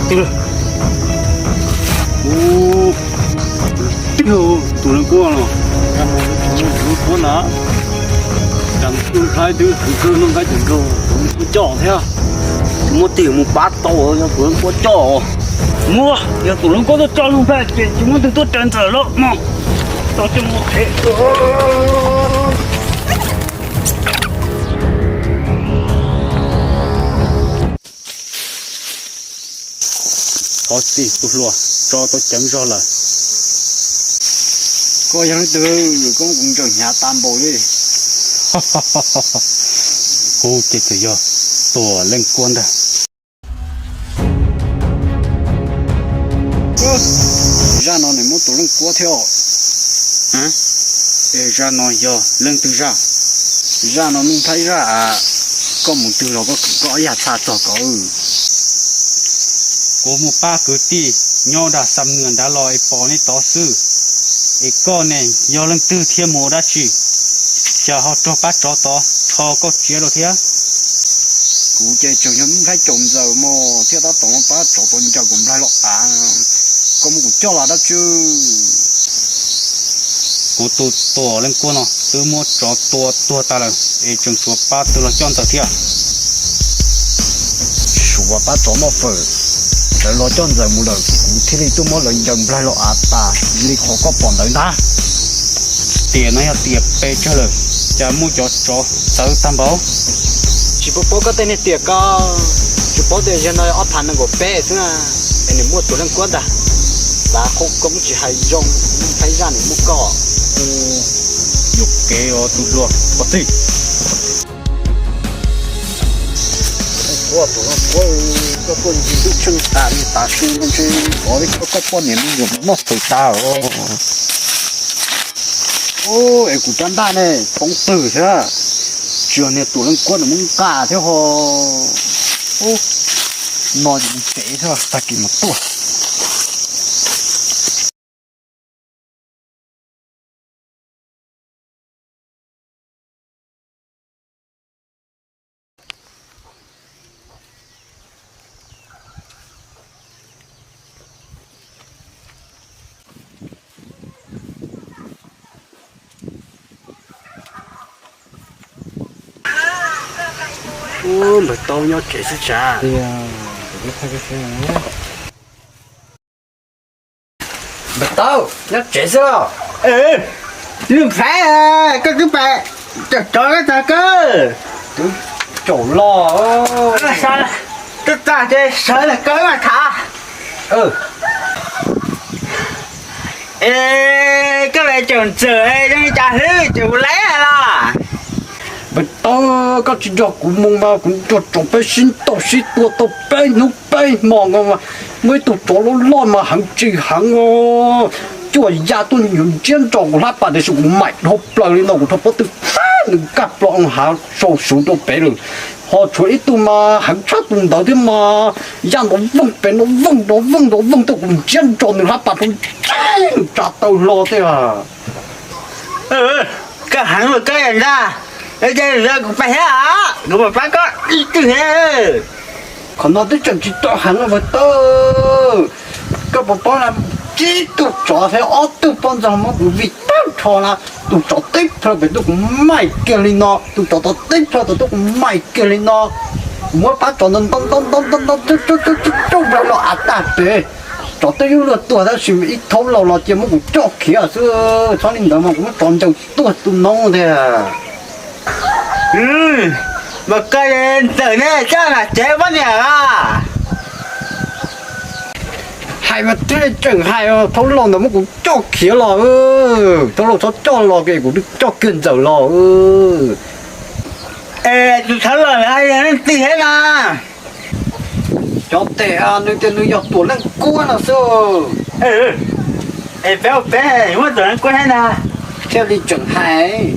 Tus, tus leej kuab no, leej kuab na, cas tus hlais twb tus kawg no nqaij tus nrog tus leej kuab coj thiab. Tsis muaj tig mus pab tau, yog tus leej kuab coj. Muaj, yog tus leej kuab tuaj coj lub nplaj ces tsis muaj tig tuaj raws ntawm lawm no. Tau coj mus ev. Thov txim tus hluas, tso tau ceev zog lawm. Koj yog leej twg, koj muab kuv ntsaws hnyav tas npaum li. Kuv ces txawm yog Tuam Leej Kuab ntag. Zaj no nws muab Tuam Leej Kuab thiab. Es zaj no yog leej twg zaj? Zaj no Nuj Nplhaib zaj. Koj mus twg los koj kwv koj ob yam txha txog ko. Kuv mus pab kwv tij nyob dag Xam Nuas nrad los es pom nej tod xwb. Es koj ne yog leej twg thiab mus ua dab tsi, cas ho raug pab tsov tod rho koj tsiav rau thiab? Kuv ces tseem yog Nuj Nplhaib caum ntxawm mog thiab tab tom muab pab tsov tod ncaws kom nplaig los av. Koj muab kuv coj los dab tsi? Kuv tus Tuam Leej Kuab no twb muab tsov tua tuag tas lawm es tseem suav pab twg los coj ntawm thiab. Suav pab tsov noj fawm, lawv los coj ntxawm mus lawm kuv thiaj li tuaj muab lawv ncaws nplaig los av tas li qhov koj pom ntawd ntag. Tiam no yog tiam pes tsawg lawm, cas muaj cov tsov txawv tag npaum? Tsis paub paub koj tej niag tiam ko, tsuas paub tias yog no ob phav nees nkaum peb xwb na, es nws muaj Tuam Leej Kuab ntag. Xav qhov koj muab tsis hais zoo, Nuj Nplhaib zaj nws muab koj. Yuam kev os tus hluas, pov txij. Koj tuaj ncig ntuj tsheej tas li tas su ntshe, koj poj niam me nyuam noj fawm tas os. Es kuv rab ntaj ne poob twg thiab? Tsis yog niag Tuam Leej Kuab nws muab nqa thiab ho. No ces mus tsev thiab tag kis mas tuaj. Ub, npawg Taub nyob tsev xwb tsav. Npawg Taub nyob tsev xwb los? Lub nplhaib, koj twb pais caum tsov koj tag kawg. Twb caum los. Twb tag ces sawv los kawg mas tham. Es koj pais caum ntxawm zoo li cas hlwb caum kuv laib los? Npawg Taub, koj tsis nrog kuv mus mas kuv nrog tsov peb sib ntaus sib tua tau peb hnub peb hmo nkaus mas muaj ib tug tsov loj loj mas heev tsis heev os, cuaj ya tuaj nyuam ntsiab nrog kuv hlab pas tiam sis kuv maim dhau plaws li no kuv rho pob tw tag nws nkag plho hav sau suv rau pem lawm. Ho tshuav ib tug mas heev tshaj tus ntawd thiab mas ya nrov voog pem nrov voog nrov voog nrov voog tuaj kuv ntsiab nrog nws hlab pas rau ntseg nws tsa taw hlo thiab. Koj heev los koj yam ntag, es ces kuv pais thiab, kuv mam pab koj ib tug thiab. Qhov no twb tseem tsis tau heev no Npawg Taub. Koj puas paub na, tsib tug tsov thiab ob tug poj ntxoog muab kuv vij tag nrho na. Tus tsov teb plhaw pem tuaj kuv maim kiag li no, tus tsov tod teb plhaw tod tuaj kuv maim kiag li no. Kuv muab pab tsov ntau ntau ntau ntau ntau ntau cauj cauj cauj cauj nplaig los av tag pem. Tsov twb yuav luag tuag tab sis ib thaub laus los cia muab kuv coj khiav xwb. Txhob li ntawd mas kuv muab tsov ncaws tuag tu noob tiag. Mas koj ntxawm ne coj nram tsev poj niam los? Hais mas thiaj li tseem hais, thaub laus ntawd muab kuv coj khiav los. Thaub laus txhob coj los es kuv coj kiag ntxawm los. Es tus thaub laus ntawd yog leej twg thiab no? Cov tes nws tias nws yog Tuam Leej Kuab no xwb. Es peb ua peb muab Tuam Leej Kuab thiab no. Thiaj li tseem hais.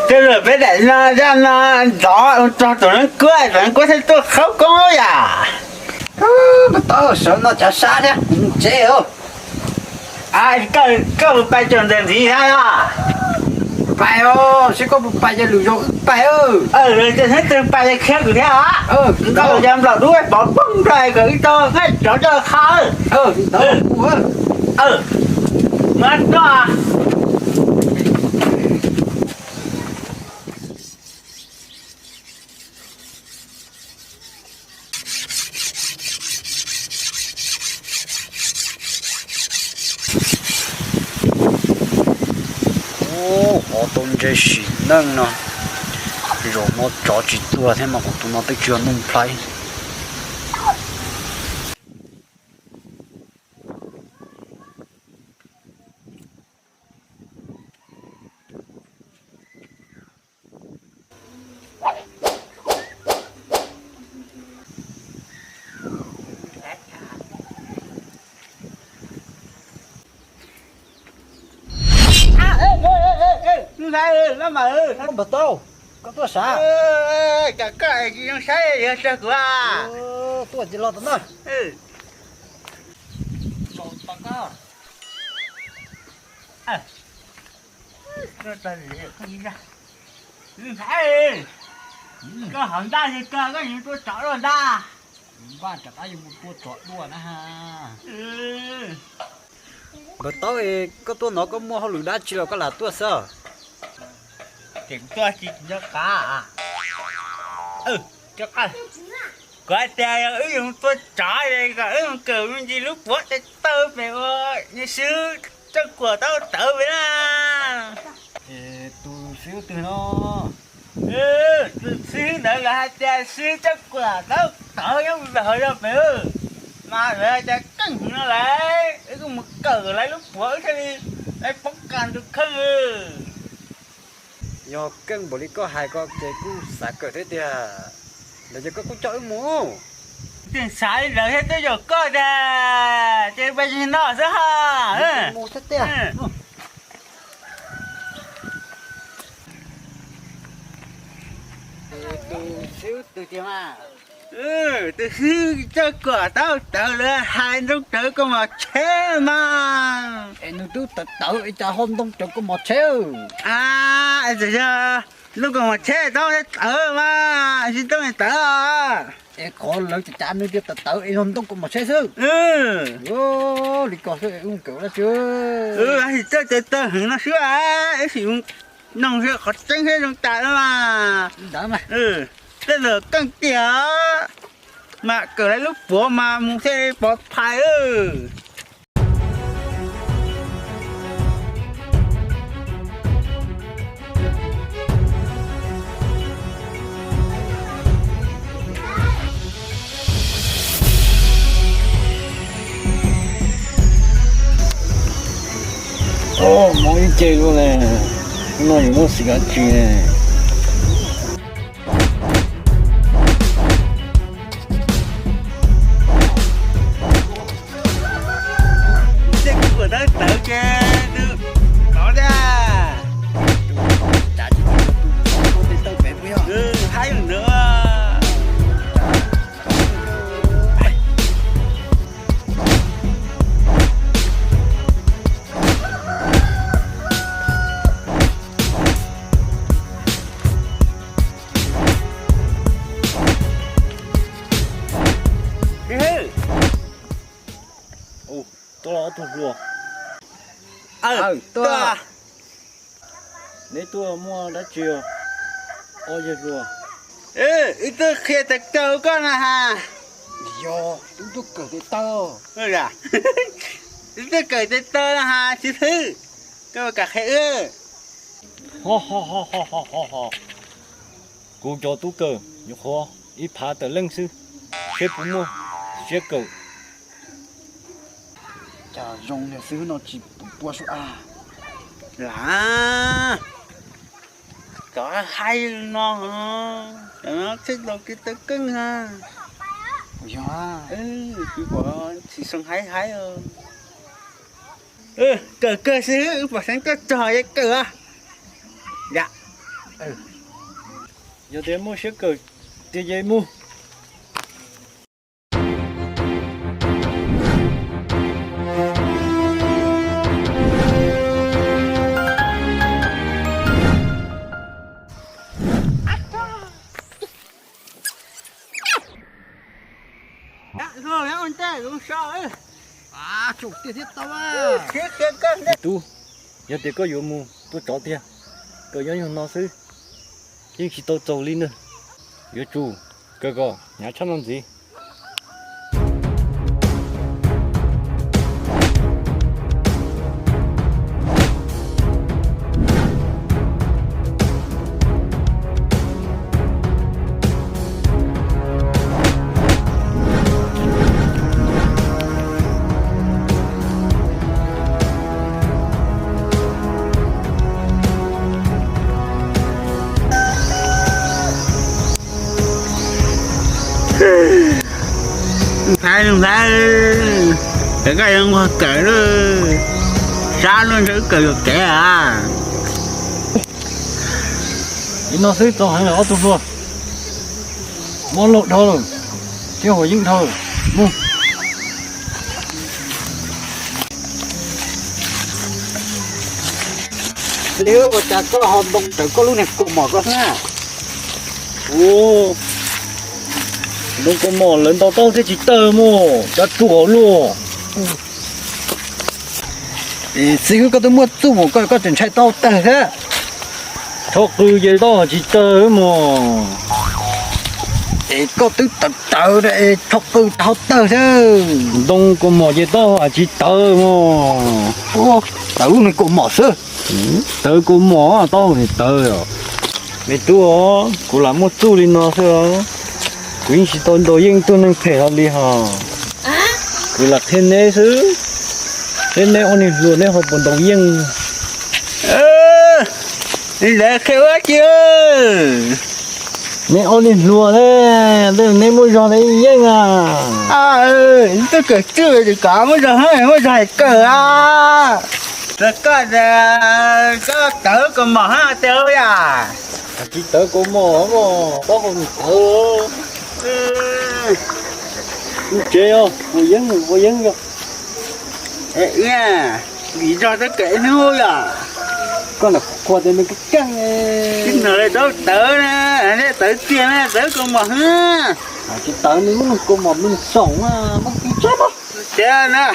Tej zaum peb daim no zaj no ntxov ua rau Tuam Leej Kuab, Tuam Leej Kuab thiaj tuaj qhaub koob yam. Npawg Taub, sawv no cav sab thiab kuv mus tsev. Koj pais caum ntxawm ntxiv thiab los? Pais os, seb koj puas pais ces lwm zaus wb pais. Ces hnub twg pais ces qhia kuv thiab os. Ntau ces nplaum dub pov poog nplai kom wb tau nqaij rov coj qha. Ntau kuv. Mas toj. Ub, hov tau ntses sim neej no, zaum no tsov tsis tuag thiab mas kuv tus no twb tsis yog Nuj Nplhaib. Npawg Taub, koj tuaj sav? Koj tsis zoo saib yog tsawg kuv. Tuaj ces los tom no. Koj hov ntaj li koj, koj yuav mus tua tsov dua ntag. Npaj rov qab yuav mus tua tsov dua na. Npawg Taub, koj tuaj no koj muaj hauj lwm dab tsi los koj lam tuaj xwb? Ces kuv tuaj tsis nco qab. Kuv hais tias yog wb yuav mus tua tsov es kom wb mus kawm me ntsis lub puav tes taw pem ua swb tsob kuam taub tawv pem na. Tus xib hwb twg no? Tus xib hwb ntawd lawv hais tias swb tsob kuam taub tawv nyob hauv zos pem, mas lawv hais tias keej heev no lawm, wb kuj mus kawm lawv lub puav wb thiaj li poob kas tus kheej. Yog keej npaum li koj hais ko ces kuj xav kawm thiab tiag. Ntawd ces koj kuj coj wb mus. Tseem xav li ntawd thiab twb yog koj tiag, ces peb no xwb ha. Mus thiab tiag. Tus xib hwb twg tiag mas? Tus xib hwb tsob kuam taub tawv lawv hais ntoo rawv koj mos tsheb mas. Es nws twb tawv tawv es cas ho ntoo rawv koj mos tsheb? Es txawm yog ntoo koj mos tsheb taub tawv mas, tsis ntoo tawv. Es qhov lawv cav cav nws tias tawv tawv es yog ntoo koj mos tsheb xwb. Li ko xwb wb mus kawm dab tsi? Tsis txawj tawv tawv heev no xwb, ib sim noog qhov tseeb thiab zoo cas no mas. Ntawd mas tej zaum keej tiag, mas kawm lawv lub puav mas mus thiaj li pov phais. Mob ib ce luaj ne, hnub no yuav muaj xim kav tsis ne. Tej kuv kuam tawv tawv ces nws tov thiab. Tsav tsis tau tus ua tej tawj pem puas yog? Haib ntawd. Tuaj los ob tug hluas. Tuaj. Neb tuaj muaj dab tsi? Ob yawg hluas. Wb tuaj qhia tes taw koj na has. Yog, wb tuaj kawm tes taw. Wb tuaj kawm tes taw na has xib hwb, koj kam qhia wb? Kuv cov tub kawm nyuam qhuav ib phav tawm leej xwb, seb puas muaj siab kawm. Cas zoo niag xib hwb no tsis pua sua a. Lam, cov haib no, cov no txhij laus kev taw keej na. Yog, tsis pom tsis zoo haib haib. Kawm kawg xib hwb, pom xeev tuaj txog ces kawm. Yog tias muaj siab kawm tiag ces mus. Tub, yog tias koj yuav mus tua tsov tiag, koj nyob nyuag no xwb, yeej tsis tau txaus li na. Yuav tsum kawg kom hnyav tshaj no ntxiv. Ntxhais, ntxhais, koj yuav nquag kawm lawm, sab lub ntsej wb kawm yuam kev a. Li no xwb txaus heev lawm ob tug hluas. Mob laug dhau lawm, thiab haus yeeb dhau lawm. Mus. Li ua cas koj ho ntoo rawv koj lub niag kaus mom koj xwb na? Ua, ntoo kaus mom lawv ntaus taub hau thiaj tsis tawg mog, cov ruam luaj. Txiv, koj twb muaj txuj mus koj, koj tseem ntshai taub hau tawg thiab. Rho qws ces taub hau tsis tawg mog. Es koj twb tawv tawv es rho qws rau hauv tawg thiab. Ntoo kaus mom ces taub hau tsis tawg mog. Tawv lub niag kaus mom xwb. Tawv kaus mom taub hau tsis tawg os. Me tub, kuv lam muaj txuj li no xwb os. Kuv yeej tsis tau ntaus yeej tug neeg phem hlo li hos. Kuv lam qhia neb xwb, thiab neb ob niag hluas neb ho puas ntaus yeej? Li ntawd qhia ua dab tsi? Neb ob niag hluas ne, neb muaj zog neb yeej a. Twb kawm txuj es kom muaj zog, muaj zog es kawm a. Koj, koj tawv kaus mom hab tiag yam? Tsis tawv kaus mom, taub hau nws tawv. Tsev os, ua yeeb, ua yeeb os. Vim zog twb kawm ib hnub yom. Koj lam qhuas tias nws keej keej. Tib no le taub tawv na, neb tawv tiag na, tawv kaus mom hab. Tsis tawv, nws muab nws kaus mom nws xoom, muab tib tsav pab. Tsev na.